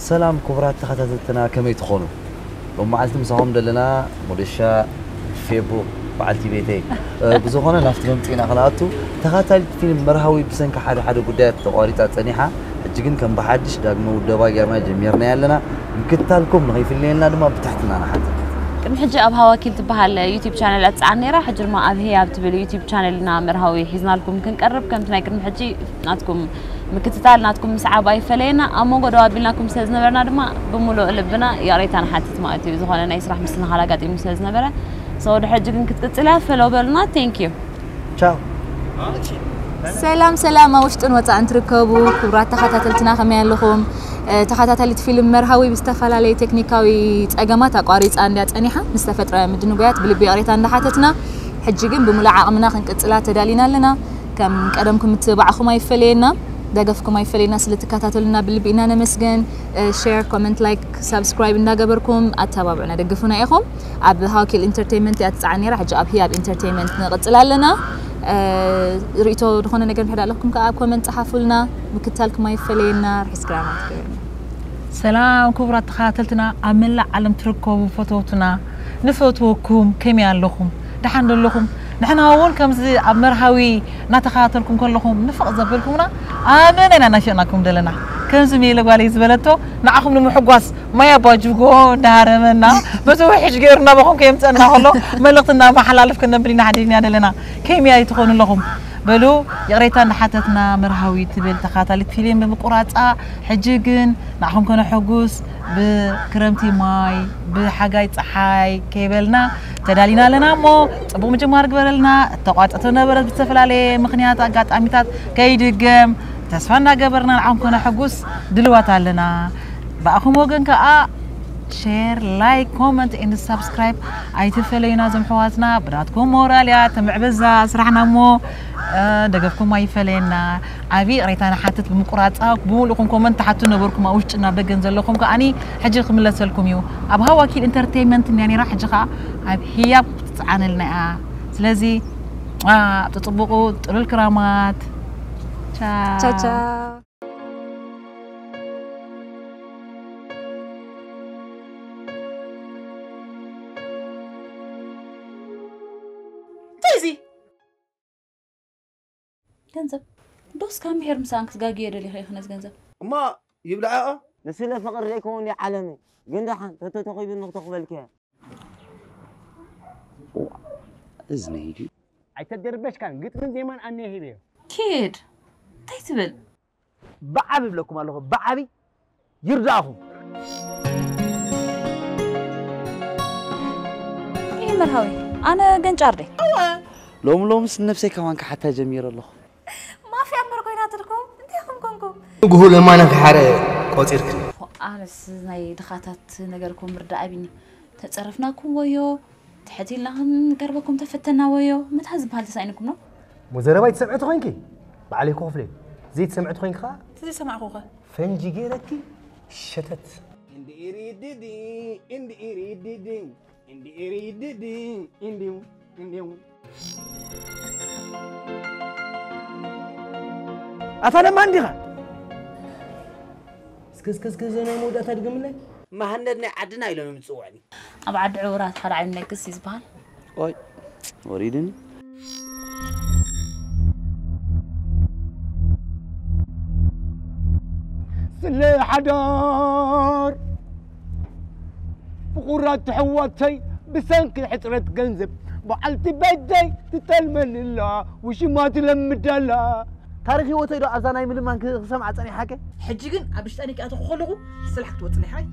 ሰላም ክቡራት ተኸታተልትና፣ ከመይ ትኾኑ? ሎም መዓልቲ ምሳኹም ዘለና ሞደሻ ፌቡ በዓልቲ ቤተይ። እ፣ ብዝኾነ ናብቲ መምፅእና ክንኣቱ፣ ተኻታሊት ፊልም መርሃዊ ብሰንኪ ሓደ ሓደ ጉዳያት ተቋሪፃ ፀኒሓ፣ ሕጂ ግን ከም ብሓድሽ ዳግመ ውደባ ጌርና ጀሚርና ኣለና። ምክትታልኩም ንኸይፍለየና ድማ ብትሕትና ንሓትት። ቅድሚ ሕጂ ኣብ ሃዋኪል ትበሃል ዩቲብ ቻነል ኣትፀዓን ነይራ፣ ሕጂ ድማ ኣብ ህያብ ትብል ዩቲብ ቻነልና መርሃዊ ሒዝናልኩም ክንቀርብ፣ ከምቲ ናይ ቅድሚ ሕጂ ናትኩም ምክትታል፣ ናትኩም ምስዓብ ኣይፈለየና። ኣብ መንጎ ደው ኣቢልናኩም ስለ ዝነበርና ድማ ብምሉእ ልብና ይቕሬታ ንሓትት ማለት እዩ። ዝኾነ ናይ ስራሕ ምስትንኻል ኣጋጢሙ ስለ ዝነበረ፣ so ድሕሪ ሕጂ ግን ክትቅፅል እያ። ፈለው በሉና። Thank you። ቻው። ሰላም ሰላም፣ ኣብ ውሽጥን ወፃእን ትርከቡ ክቡራት ተኸታተልትና ከመይ ኣለኹም? እ፣ ተኸታታሊት ፊልም መርሃዊ ብዝተፈላለየ ቴክኒካዊ ፀገማት ኣቋሪፃ እንድያ ፀኒሓ። ንዝተፈጥረ ምድንጓያት ብልቢ ይቕሬታ እንዳሓተትና፣ ሕጂ ግን ብምሉእ ዓቕምና ክንቅፅላ ተዳሊና ኣለና። ከም ቀደምኩም ምትብባዕኹም ኣይፈለየና፣ ደገፍኩም ኣይፈለየና። ስለ ትከታተሉና ብልቢ ኢና ነመስገን። እ፣ ሼር፣ ኮመንት፣ ላይክ፣ ሳብስክራይብ እንዳገበርኩም ኣተባብዑና፣ ደግፉና ኢኹም። ኣብ ሃውኪል ኢንተርቴይንመንት እያ ትፀዓን ነይራ፣ ሕጂ ኣብ ህያብ ኢንተርቴይንመንት ንቕፅል ኣለና። እ፣ ርእይቶ ዝኾነ ነገር እንድሕር ኣለኩም ከዓ ኣብ ኮመንት ፀሓፉልና። ምክታልኩም ኣይፈለየና፣ ርሒስ ክራማት ገበርና። ሰላም ክቡራት ተኸታተልትና፣ ኣብ መላእ ዓለም ትርከቡ ፈተውትና፣ ንፈትወኩም፣ ከመይ ኣለኹም? ደሓን ዶ ኣለኹም? ንሕና እውን ከምዚ ኣብ መርሃዊ እናተኸታተልኩም ከለኹም ንፍቕ ዘበልኩምና፣ ኣመና ኢና ናፊቕናኩም ዘለና። ከምዚ ሜለ ጓለይ ዝበለቶ፣ ንዓኹም ንምሕጓስ ማይ ኣባጅጎ እንዳሃረመና፣ በቲ ውሕጅ ገይሩ ናባኹም ከየምፀና ከሎ፣ መልእኽቲ እናመሓላለፍ ክነብል ኢና ሓዲድና ዘለና። ከመይ ትኾኑ ኣለኹም? በሉ፣ ይቕሬታ እንዳሓተትና፣ መርሃዊ ትብል ተኸታታሊት ፊልም ብምቁራፃ፣ ሕጂ ግን ንዓኹም ከነሐጉስ ብክረምቲ ማይ፣ ብሓጋይ ፀሓይ ከይበልና ተዳሊና ኣለና እሞ፣ ፅቡቕ ምጅማር ግበረልና። እተቋርፀት ነበረት ብዝተፈላለየ ምኽንያት ኣጋጣሚታት ከይድገም ተስፋ እንዳገበርና ንዓኹም ከነሐጉስ ድልዋት ኣለና። ብኣኹም ወገን ከዓ ሼር፣ ላይክ፣ ኮመንት ኤንድ ሳብስክራይብ ኣይትፈለዩና። እዞም ኣሕዋትና ብናትኩም ሞራል እያ ተምዕብዛ ስራሕና እሞ፣ እ፣ ደገፍኩም ኣይፈለየና። ዓቢ ይቕሬታ ንሓትት ብምቁራጻ፣ ብምሉእኩም ኮመንት ትሓቱ ነበርኩም፣ ኣብ ውሽጥን ኣብ ደገን ዘለኹም ከኣኒ ሕጂ ክምለሰልኩም እዩ። ኣብ ሃዋኪል ኢንተርቴይንመንት እንድያ ነይራ፣ ሕጂ ከኣ ኣብ ህያብ ክትጸዓነልና እያ። ስለዚ፣ አ፣ ተጽብቑ፣ ጥሉል ክራማት። ቻው። ቻው፣ ቻው። እንታይ እዚ? ገንዘብ ዶስ ካብ ምሄር ምሳን ክትጋግዮ ደሊኺ ኢኺ ነዚ ገንዘብ? እሞ ይብልዓኦ። ንስለ ፍቕሪ ዘይከውን ድዩ ዓለመይ? ግን ደሓን ተተተኺቡ ንኽተኽበልኪ እያ። እዝነይ ድዩ? ኣይተደርበሽካን ግጥምን ዜማን ኣነ ሂበዮ። ኪድ እንታይ ትብል? ብዓቢ እብለኩም ኣለኹ፣ ብዓቢ ይርዳእኹም። ይህ መርሃዊ ኣነ ገንጫር ደይ። ሎሚ ሎምስ ንነብሰይ ከማን ክሓታ ጀሚረ ኣለኹ። ማፍያ እምበር ኮይናትልኩም እንታይ ኹም ኮንኩም? ንግሁ ለማነ ክሓረ ቆጺርክን። ኣነስ ናይ ድኻታት ነገር እኮ ምርዳእ ኣቢኒ። ተጸረፍናኩም ወዮ፣ ትሕት ኢልና ክንቀርበኩም ተፈተና ወዮ፣ ምታ ዝበሃል ተሳኢንኩም ነው? እሞ ዘረባ ይትሰምዐ ተኾይንኪ፣ በዓለይ ኮፍሌ፣ ዘይትሰምዐ ተኾይንኪ ኸዓ፣ ተዘይሰማዕኹኸ? ፈንጂ ገይረኪ ሸተት። እንዲ ኢሪድዲ፣ እንዲ ኢሪድዲ፣ እንዲ ኢሪድዲ፣ እንዲው፣ እንዲው። ኣታ ለማን ዲኻ? እስከ፣ እስከ፣ እስከ፣ እዞ ናይ መወዳእታ ድገምለይ። መሃንደድ ናይ ዓድና ኢሎም እዮም ዝጽውዕኒ። ኣብ ዓዲ ዕውራት ሓደ ዓይኑ ነግስ እዩ ዝበሃል። ኦይ፣ ወሪድኒ። ስለ ሓዳር ፍቑራት ኣሕዋተይ ብሰንኪ ሕጽረት ገንዘብ በዓልቲ ቤተይ ትጠልመኒ ኣላ፣ ውሽማ ትለምድ ኣላ። ታሪኽ ህይወተይ ዶ ኣብዛ ናይ ምልማን ክ-፣ ክሰምዓ ጸኒሓ ከ? ሕጂ ግን ኣብ ውሽጣ ነይ ክኣተኹ ከለኹ ስላሕ ክትወጽእ ናይ ሓይ።